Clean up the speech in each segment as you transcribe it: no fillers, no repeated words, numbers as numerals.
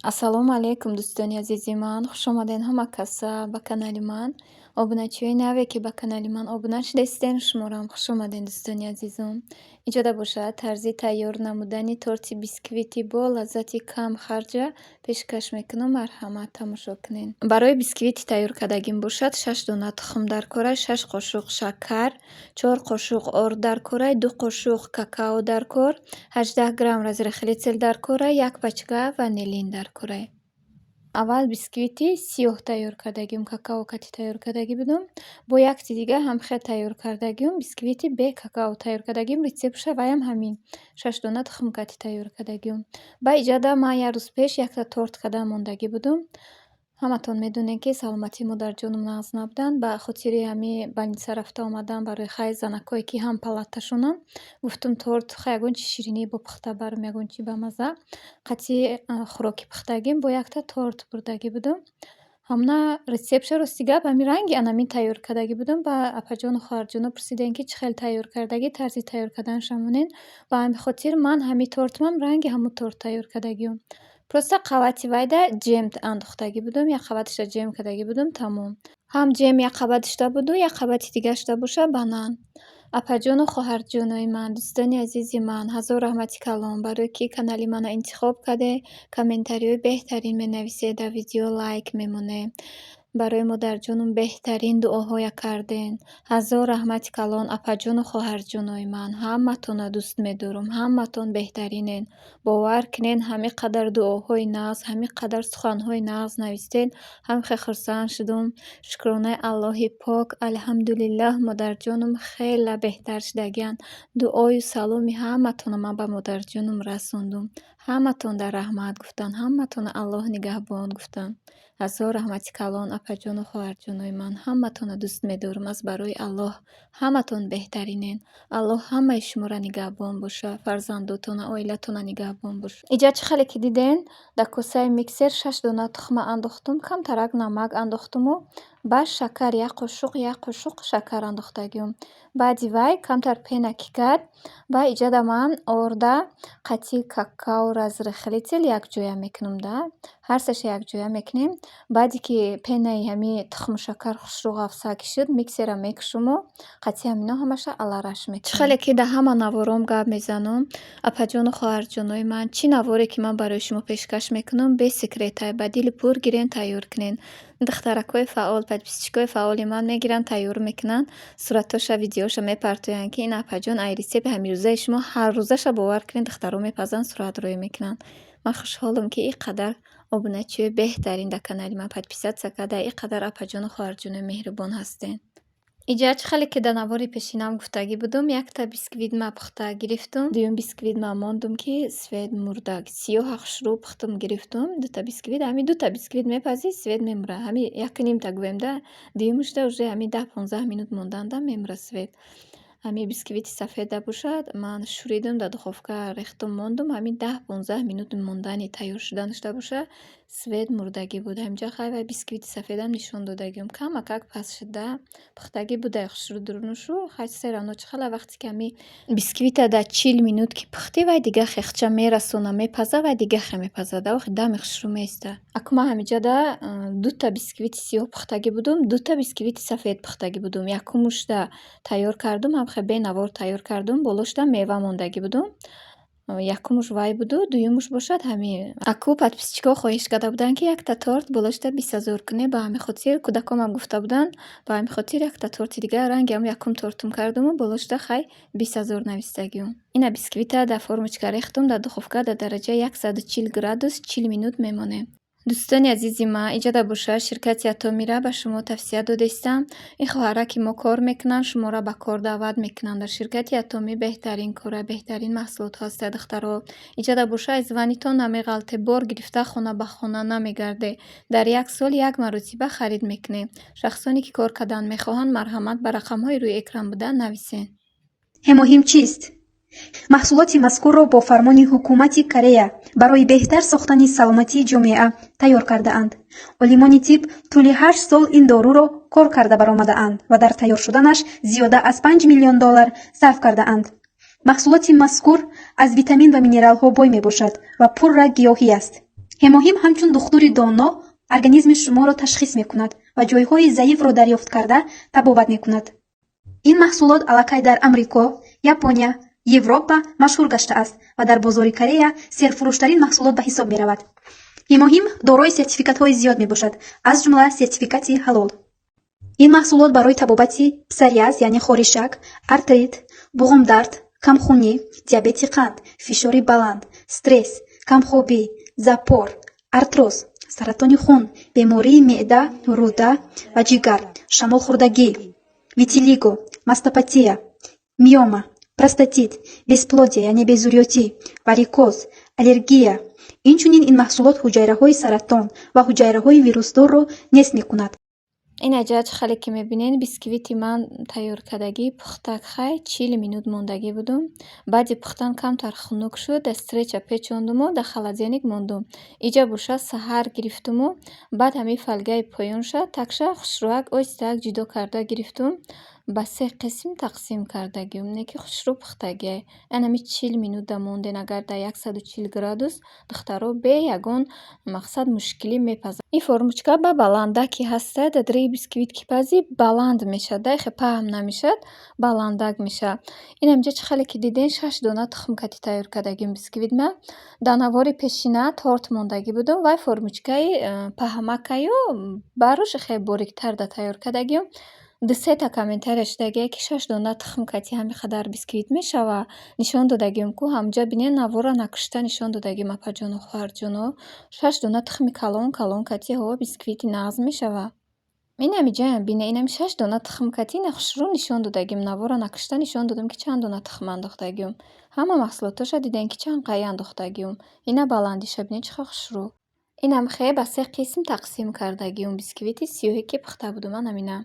Ассалому алайкум, дӯстони азизи ман. Хушомадед ҳама каса ба канали ман. Обуначиҳои наве, ки ба канали ман обуна шудаистен, шуморо хушомадед, дӯстони азизум. Иҷода бошад, тарзи тайёр намудани торти бисквити бо лаззати камхарҷа пешкаш мекунам. Марҳамат, тамошо кунед. Барои бисквити тайёр кардагим бошад, шаш дона тухм даркорай, шаш қошуқ шакар, чор қошуқ орд даркорай, 2 қошуқ какао даркор, 18 грамм разрыхлитель даркорай, як пачка ванилин даркорай. Аввал бисквити сиёҳ тайёр кардагим, какао кати тайёр кардагӣ будум. Бо якти дига ҳамхел тайёр кардагим, бисквити бе какао тайёр кардагим. Рецептша ваям ҳамин. Шаш дона тухм кати тайёр кардагим. Ба иҷода ман як рӯз пеш якта торт карда мондагӣ будум. Ҳаматон медонед, ки саломатии модарҷонам нағз набуданд. Ба хотири ҳами больница рафта омадан, барои хай занакое, ки ҳам палаташонам, гуфтум, торт хай, ягон чи ширинӣ бо пухта барм, ягон чи бамазза. Қатъи хӯроки пухтагим бо якта торт бурдагӣ будум. Ҳамна рецептша, рости гап, ҳамин ранги анамин тайёр кардагӣ будум. Ба апаҷону хоҳарҷоно пурсидем, ки чӣ хел тайёр кардагӣ, тарзи тайёр карданашро монед. Ба ҳамин хотир ман ҳамин тортмам ранги ҳамун торт тайёр кардагиюм. Просто қабати вайда ҷем андохтагӣ будум, як қабатиша ҷем кардагӣ будум, тамом. Ҳам ҷем як қабат шуда буду, як қабати дига шуда боша банан. Апаҷону хоҳарҷонои ман, дӯстони азизи ман, ҳазор раҳмати калон, барое ки канали маро интихоб кардед, комментариҳои беҳтарин менависед, дар видео лайк мемонед. Барои модарҷонум беҳтарин дуоҳоя карден. Ҳазор раҳмати калон, апаҷону хоҳарҷонои ман. Ҳаматонро дӯст медорам, ҳаматон беҳтаринед. Бовар кунед, ҳамин қадар дуоҳои нағз, ҳамин қадар суханҳои нағз навистед, ҳам хел хурсанд шудум. Шукронаи Аллоҳи пок, алҳамдулиллаҳ, модарҷонум хеле беҳтар шудагианд. Дуою саломи ҳаматонро ман ба модарҷонум расондум. Ҳаматон дар раҳмат гуфтанд, ҳаматонро Аллоҳ нигаҳбон гуфтанд. Ҳазор раҳмати калон, апаҷону хоҳарҷонои ман. Ҳаматонро дӯст медорам аз барои Аллоҳ. Ҳаматон беҳтаринед. Аллоҳ ҳамаи шуморо нигаҳбон боша, фарзандотона, оилатона нигаҳбон боша. Иҷа чӣ хеле ки диден, дар косаи миксер шаш дона тухма андохтум, камтарак намак андохтуму баъд шакар як қошуқ, як қошуқ шакар андохтагиюм. Баъди вай камтар пена ки кард, баъд иҷада ман орда қатъи какао, разрыхлитель якҷоя мекунам да. Ҳар сеша якҷоя мекунем. Баъде ки пенаи ҳамин тухму шакар хушрӯ ғафсак шуд, миксера мекушуму қатъи ҳамино ҳамаша алараш мекунам. Чӣ хеле ки дар ҳама навором гап мезанам, апаҷону хоҳарҷонои ман, чӣ наворе ки ман барои шумо пешкаш мекунам, бе секретай, ба дили пур гирен, тайёр кунед. Духтаракҳои фаъол, подписчикҳои фаъоли ман мегиранд, тайёр мекунанд, суратҳоша, видеоша мепартоянд, ки ин апаҷон, ай рецепти ҳамирӯзаи шумо ҳаррӯзаша, бовар кунед, духтаро мепазанд, сурат рӯй мекунанд. Ман хушҳолам, ки ин қадар обуначиҳои беҳтарин дар канали ман подписаться карда, ин қадар апаҷону хоҳарҷонои меҳрубон ҳастед. Иҷа чӣ хеле ки дар навори пешинам гуфтагӣ будум, якта бисквит ма пухта гирифтум. Дуюм бисквит ма мондум, ки свет мурдак. Сиёҳа хушрӯ пухтум, гирифтум. Дута бисквит, ҳамин дута бисквит мепазӣ, свет мемура. Ҳамин яку нимта гӯем да, дуюмушда уже ҳамин 10-15 минут монданда мемура свет. Ҳамин бисквити сафеда бошад, ман шӯридум, дар духовка рехтум, мондум, ҳамин 10-15 минут мондани тайёр шуданашда боша, свет мурдагӣ буд. Ҳаминҷа хай вай бисквити сафедам нишон додагиам. Камакак паст шуда, пухтагӣ будай хушрӯ дурунушу, хай всё равно чӣ хела вақте ки ҳамин бисквита дар 40 минут ки пухтӣ, вай дига хехча мерасона, мепаза, вай дига хе мепазад, охи дами хушрӯ меиста. Аку ман ҳаминҷада дута бисквити сиёҳ пухтагӣ будум, дута бисквити сафед пухтагӣ будум. Якумушда тайёр кардум, ҳамхе бенавор тайёр кардум, болошда мева мондагӣ будум. Якумуш вай буду, дуюмуш бошад ҳамин. Аку подписчикҳо хоҳиш карда буданд, ки якта торт болошда 20 000 кунед. Ба ҳамин хотир кӯдаконам гуфта буданд, ба ҳамин хотир якта торти дига ранги ҳамун якум тортум кардуму болошда хай 20 000 навистагиюм. Ина бисквита дар формочка рехтум, дар духовка дар дараҷаи 140 градус 40 минут мемонем. Дӯстони азизи ман, иҷода бошад, ширкати Атомира ба шумо тавсия додаистам. Ин хоҳара, ки мо кор мекунанд, шуморо ба кор даъват мекунанд. Дар ширкати Атомӣ беҳтарин кора, беҳтарин маҳсулотҳо ҳастанд, духтаро. Иҷода бошад, аз ванитон намеғалте, бор гирифта хона ба хона намегардед. Дар як сол як маротиба харид мекунед. Шахсоне ки кор кардан мехоҳанд, марҳамат, ба рақамҳои рӯи экран буда нависед. Ҳемоҳим чист? Маҳсулоти мазкурро бо фармони ҳукумати Корея барои беҳтар сохтани саломатии ҷомеа тайёр кардаанд. Олимони тиб тӯли 8 сол ин доруро кор карда баромадаанд ва дар тайёр шуданаш зиёда аз 5 миллион доллар сарф кардаанд. Маҳсулоти мазкур аз витамин ва минералҳо бой мебошад ва пурра гиёҳӣ аст. Ҳемоҳим ҳамчун духтури доно организми шуморо ташхис мекунад ва ҷойҳои заифро дарёфт карда табобат мекунад. Ин маҳсулот аллакай дар Амрико, Япония, Европа машҳур гаштааст ва дар бозори Корея серфурӯштарин маҳсулот ба ҳисоб меравад. Ҳемоҳим дорои сертификатҳои зиёд мебошад, аз ҷумла сертификати ҳалол. Ин маҳсулот барои табобати псориаз, яъне хоришак, артрит, буғумдард, камхунӣ, диабети қанд, фишори баланд, стресс, камхобӣ, запор, артроз, саратони хун, бемории меъда, рӯда ва ҷигар, шамолхӯрдагӣ, витилиго, мастопатия, миома, простатит, бесплодие, яъне безурётӣ, варикоз, аллергия. Инчунин ин маҳсулот ҳуҷайраҳои саратон ва ҳуҷайраҳои вирусдорро нест мекунад. Ин аҷа чӣ хеле ки мебинед, бисквити ман тайёр кардагӣ пухтак, хай 40 минут мондагӣ будум. Баъди пухтан камтар хунук шуд, дар стрейча печондуму дар холодильник мондум. Иҷа бошад, саҳар гирифтуму баъд ҳамин фольгаи поёнша такша хушрӯяк оҳистаяк ҷудо карда гирифтум. Ба се қисм тақсим кардагиум. Не ки хушрӯ пухтагиай. Ан ҳами 40 минута монден, агар дар 140 градус, духтаро, бе ягон мақсад мушкилӣ мепазад. Ин формочка ба баландаке ҳаста, дар дари бисквит ки пазӣ, баланд мешавад, да, хе паҳн намешавад, баландак мешавад. Ин ҳаминҷа чӣ хеле ки диден, шаш дона тухм кати тайёр кардагим бисквит ма. Дар навори пешина торт мондагӣ будум, вай формочкаи паҳмакаю баруш хеле бориктар да тайёр кардагиум. Ду сета комментария шудагие, ки шаш дона тухм кати ҳамин қадар бисквит мешава? Нишон додагиум ку ҳамҷа бинед, навора накушта нишон додагиум, апаҷону хоҳарҷоно. Шаш дона тухми калон калон кати ҳо бисквити нағз мешава. Ин ҳамиҷаям бинед, инами шаш дона тухм кати ина хушрӯ нишон додагиум. Навора накушта нишон додам, ки чанд дона тухм андохтагиум. Ҳама маҳсулотоша дидем, ки чанд қай андохтагиум. Ина баландиша бинед, чӣ хел хушрӯ. Инам хе ба се қисм тақсим кардагиум бисквити сиёҳе, ки пухта будум, ан ҳамина.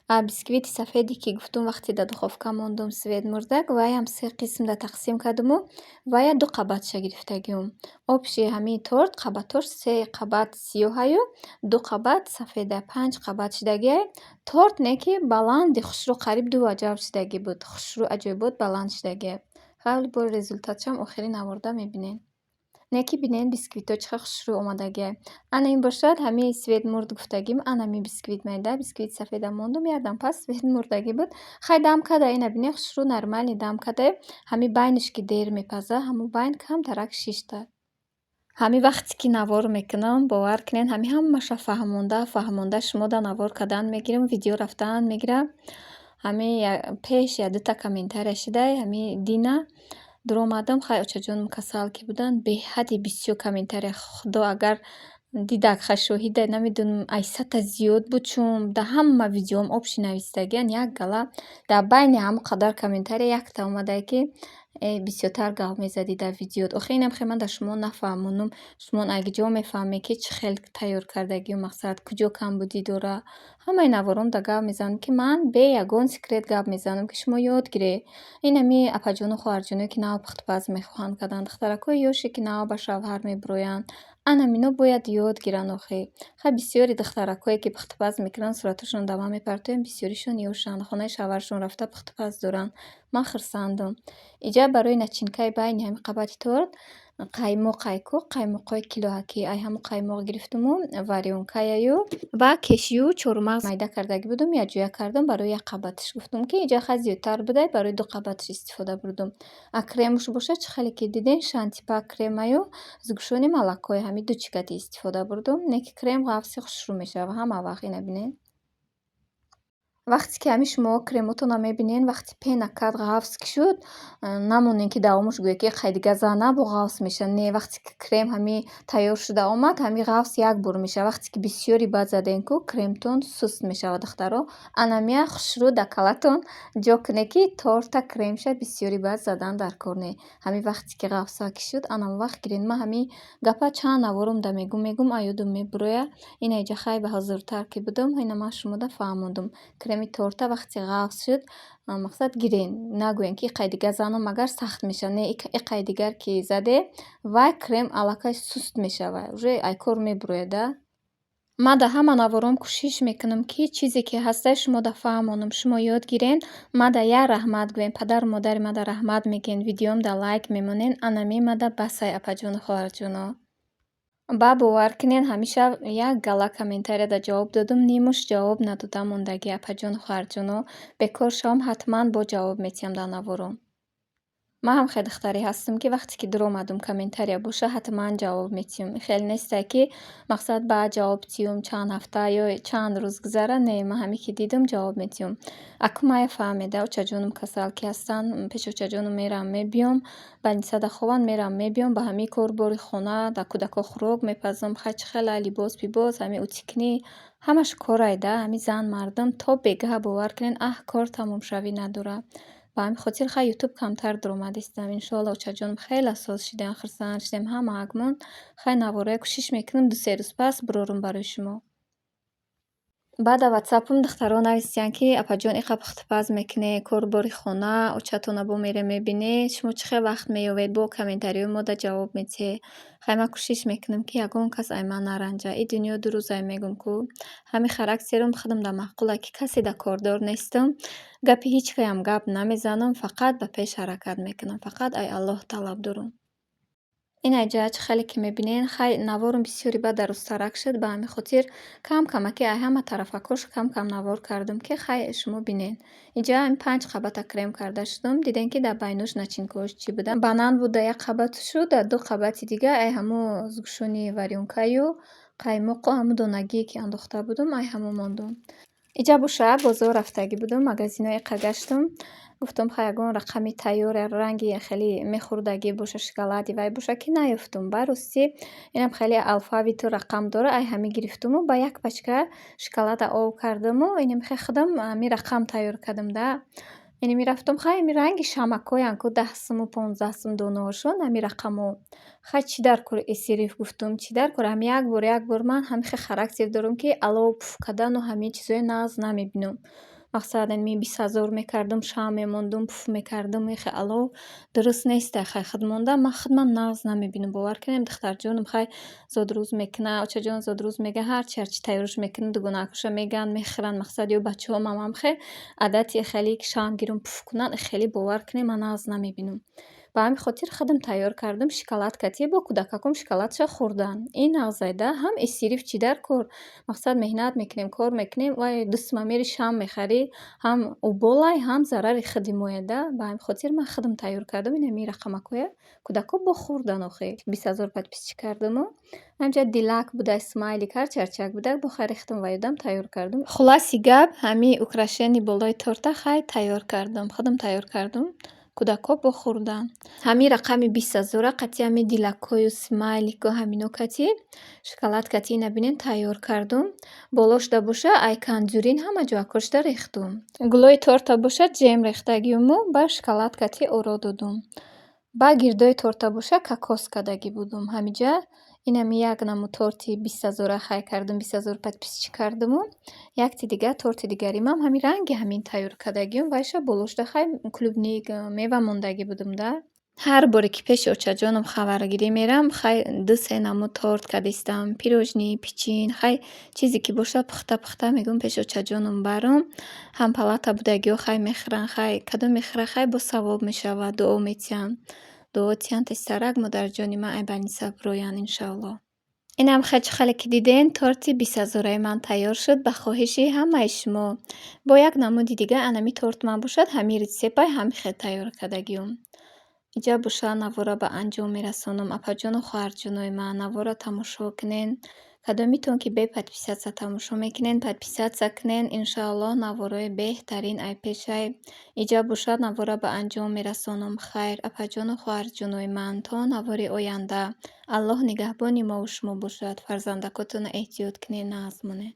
А бисквити сафеде, ки гуфтум, вақте дар духовка мондум, свет мурдак, ваям се қисмда тақсим кардуму вая ду қабатша гирифтагиум. Общий ҳамин торт қабатҳош се қабат сиёҳаю ду қабат сафеда, панҷ қабат шудагиай. Торт не ки баланди хушрӯ, қариб ду ваҷаб шудагӣ буд. Хушрӯ, аҷоибот баланд шудагиай. Хеле бо результатшам охири наворда мебинед. Не ки бинед, бисквитҳо чӣ хел хушрӯ омадагиай. Ана ин бошад ҳамин свет мурд гуфтагим, ана ҳамин бисквит майда, бисквити сафеда мондум, якдам пас свет мурдагӣ буд. Хай дам када, ина бинед, хушрӯ нормально дам кадаем. Ҳамин байниш ки дер мепаза, ҳамун байн камтарак шишта. Ҳамин вақте ки навор мекунам, бовар кунед, ҳамин ҳамаша фаҳмонда фаҳмонда шумода навор кардан мегирам, видео рафтан мегирам. Ҳамин пеш як дута комментария шудай, ҳамин дина дуромадам, хай очаҷонам касал ки буданд, беҳади бисёр комментария. Худо агар дидак, хай шоҳида, намедонам, ай садта зиёд буд, чун дар ҳама видеоам общий нависдагиан як гала. Дар байни ҳамон қадар комментария якта омадае, ки э, бисёртар гап мезадӣ дар видеот. Охир инам хел ман дар шумо нафаҳмонум. Шумо агиҷо мефаҳмед, ки чӣ хел тайёр кардагиу, мақсад куҷо камбудӣ дора. Ҳамаи навором да гап мезанам, ки ман бе ягон секрет гап мезанам, ки шумо ёд гиред. Ин ҳами апаҷону хоҳарҷоное, ки нав пухтупаз мехоҳанд кардан, духтаракҳои ёше, ки нав ба шавҳар мебироянд, ан ҳамино бояд ёд гиранд охир. Хай бисёри духтаракҳое, ки пухтупаз мекунанд, суратҳошонро дар ман мепартоям, бисёришон ёшанд, хонаи шавҳарашон рафта пухтупаз доранд. Ман хурсандам. Иҷа барои начинкаи байни ҳамин қабати торт қаймоқ ай ку, қаймоқҳои килоҳакӣ. Ай ҳамун қаймоқ гирифтуму варёнкаяю ва кешью, чормағз майда кардагӣ будум, якҷоя кардам барои як қабатиш. Гуфтум, ки иҷа хай зиёдтар будай, барои ду қабатиш истифода бурдум. А кремуш бошад, чӣ хеле ки дидем, шантипа кремаю сгущённый молокои, ҳамин ду чикати истифода бурдум. Не ки крем ғафси хушрӯ мешавад ҳама вақт, ина бинед. Вақте ки ҳамин шумо кремотонро мебинед, вақте пена кард, ғафс ки шуд, намонед, ки давомаш гӯяд, ки хай дига зана бо ғафс мешавад. Не, вақте ки крем ҳамин тайёр шуда омад, ҳамин ғафс як бор мешавад. Вақте ки бисёри баъд задем ку, кремтон суст мешавад, духтаро. Анамия хушрӯ дар калатон ҷо кунед, ки торта кремша бисёри баъд задан дар кор не. Ҳамин вақте ки ғафса ки шуд, анам вақт гиред. Ман ҳамин гапа чанд наворум да мегум, мегум, а ёдум мебурояд. Ина иҷа хай ба ҳозиртар ки будум, ина ман шумода фаҳмондум. Креми торта вақте ғафс шуд, мақсад гирен. Нагӯем, ки иқай дига занам, агар сахт мешавад. Не, иқай дигар ки заде, вай крем аллакай суст мешавад, уже ай кор мебурояд да. Ман дар ҳама навором кӯшиш мекунам, ки чизе ки ҳастай, шумода фаҳмонам, шумо ёд гирен. Мада як раҳмат гӯем, падару модари мада раҳмат мегӯен, видеомда лайк мемонен, анами мада басай, апаҷону хоҳарҷоно. Ба бовар кунед, ҳамеша як гала комментарияда ҷавоб додум, нимуш ҷавоб надода мондагӣ, апаҷону хоҳарҷоно. Бекор шавам, ҳатман бо ҷавоб метиҳам дар наворо. Ман ҳам хеле духтаре ҳастам, ки вақте ки дуромадум, комментария боша, ҳатман ҷавоб метиҳам. Хеле несте, ки мақсад баъд ҷавоб тиҳум, чанд ҳафта ё чанд рӯз гузара. Не, ман ҳаме ки дидум, ҷавоб метиҳум. Аку мая фаҳмеда, очаҷонум касал ки ҳастанд, пеши очаҷонум мерам, мебиём, больницада хобанд, мерам, мебиём, ба ҳамин кор бори хона, дар кӯдакҳо хӯрок мепазам, хай чӣ хела либос пибос, ҳамин утюгкунӣ, ҳамаш корай да. Ҳамин зан мардум то бегаҳа, бовар кунед, аҳ, кор тамомшавӣ надорад. Ба ҳамин хотир хай Ютуб камтар дуромадистам. Иншоалло, очаҷонум хеле соз шидем, хурсанд шидем ҳамаакмон. Хай, наворое кӯшиш мекунам, 2-се рӯз пас бурорам барои шумо. Баъд дар ватсапам духтаро нависиянд, ки апаҷон, иқа пухтупаз мекунед, кору бори хона, очатона бо мере мебинед, шумо чӣ хел вақт меёвед, бо комментариҳои мо да ҷавоб медиҳед? Хай, ман кӯшиш мекунам, ки ягон кас ай ман наранҷа. И дунё 2 рӯзае, мегӯм ку. Ҳамин характерам худам да маъқула, ки касе да кордор нестам, гапи ҳеҷ каям гап намезанам, фақат ба пеш ҳаракат мекунам, фақат ай Аллоҳ талаб дорам. Ин айҷа чӣ хеле ки мебинед, хай, наворам бисёри баъд дарозтарак шуд, ба ҳамин хотир кам камаки ай ҳама тарафакош кам кам навор кардам, ки хай, шумо бинед. Инҷа ҳамин панҷ қабата крем карда шудам. Дидем, ки дар байнуш начинкаҳош чӣ буда. Банан буда як қабату шуд, дар ду қабати дига ай ҳамо сгущённый варёнкаю қаймоқу ҳамун донагие, ки андохта будум, ай ҳамо мондум. Иҷа боша, бозор рафтагӣ будум, магазинҳои иқа гаштум. Гуфтам, хай, ягон рақами тайёр, ранги хеле мехӯрдагӣ боша, шоколади вай боша, ки наёфтум. Ба ростӣ, инам хеле алфавиту рақам дора, ай ҳамин гирифтуму ба як пачка шоколада об кардаму инам хе худам ҳамин рақам тайёр кардам да. Ини мерафтум, хай, ҳамин ранги шамакҳоянд ку, 10 суму 15 сум донаҳошон, ҳамин рақамҳо. Хай, чӣ дар кор эсириф, гуфтум, чӣ дар кор? Ҳамин як бор, як бор ман ҳамин хел характер дорам, ки алов пуф кардану ҳамин чизҳои нағз намебинам. Мақсад, ами 20 000 мекардум, шам мемондум, пуф мекардум, ихе алов дуруст неста. Хай, худ монда, ман худман нағз намебинам. Бовар кунем, духтарҷонам хай зодрӯз мекунад, очаҷон зодрӯз мега, ҳарчи ҳарчи тайёрш мекунам, дугонаакоша мегӯянд, мехӯранд. Мақсад, ё бачаҳом ҳам хе одати хеле ки шам гирум, пуф кунанд, хеле, бовар кунем, ман нағз намебинам. Ба ҳамин хотир худам тайёр кардам шоколад катӣ, бо кӯдакаком шоколадша хӯрданд. Ин нағзай да, ҳам эсириф чӣ дар кор? Мақсад, меҳнат мекунем, кор мекунем, вай 2 сума мери шам мехарӣ, ҳам уболай, ҳам зарари худи моя да. Ба ҳамин хотир ман худам тайёр кардам ин ҳамин рақамакҳоя. Кӯдакҳо бо хӯрдан охир. 20 000 подписчик кардаму. Ҳаминҷа дилак буда, смайлик, ҳарчи ҳарчиак буда, бо хай рехтам ва ёдам тайёр кардам. Хулоси гап, ҳамин украшение болои торта хай тайёр кардам, худам тайёр кардам. Кӯдакҳо бо хӯрданд. Ҳамин рақами 20 000-а қатъи ҳамин дилакҳою смайлику ҳамино кати, шоколад кати, ина бинед, тайёр кардум. Болошда боша, ай кандзюрин ҳама ҷоакошда рехтум. Гулои торта боша, ҷем рехтагиуму ба шоколад кати оро додум. Ба гирдои торта боша, кокос кардагӣ будум. Ҳаминҷа инами як намуд торти 20 000-а хай кардум, 20 000 подписчик кардуму. Якти дига торти дигаримам ҳамин ранги ҳамин тайёр кардагиум, вайша болошда хай клубник, мева мондагӣ будум да. Ҳар боре ки пеши очаҷонам хабаргирӣ мерам, хай, ду-се намуд торт кардистам, пирожни, пичин, хай, чизе ки боша, пухта пухта мегӯм, пеши очаҷонам барам. Ҳам палата будагиҳо хай мехӯранд, хай кадом мехӯра, хай, боз савоб мешавад, дуо метиҳанд. Дуо тиҳанд, тезтарак модарҷони ман ай больница бироянд, иншоаллоҳ. Инам хеле хеле ки дидем, торти 20 000-аи ман тайёр шуд ба хоҳиши ҳамаи шумо. Бо як намуди дига анами торт ман бошад, ҳамин рецептай ҳамин хел тайёр кардагиум. Иҷа боша, навора ба анҷом мерасонам. Апаҷону хоҳарҷонои ман, навора тамошо кунен. Кадомитон ки бе подписаться тамошо мекунен, подписаться кунен. Иншоаллоҳ, наворои беҳтарин ай пешай. Иҷа бошад, навора ба анҷом мерасонам. Хайр, апаҷону хоҳарҷонои ман, то навори оянда. Аллоҳ нигаҳбони мову шумо бошад. Фарзандакотонро эҳтиёт кунед, нағз монед.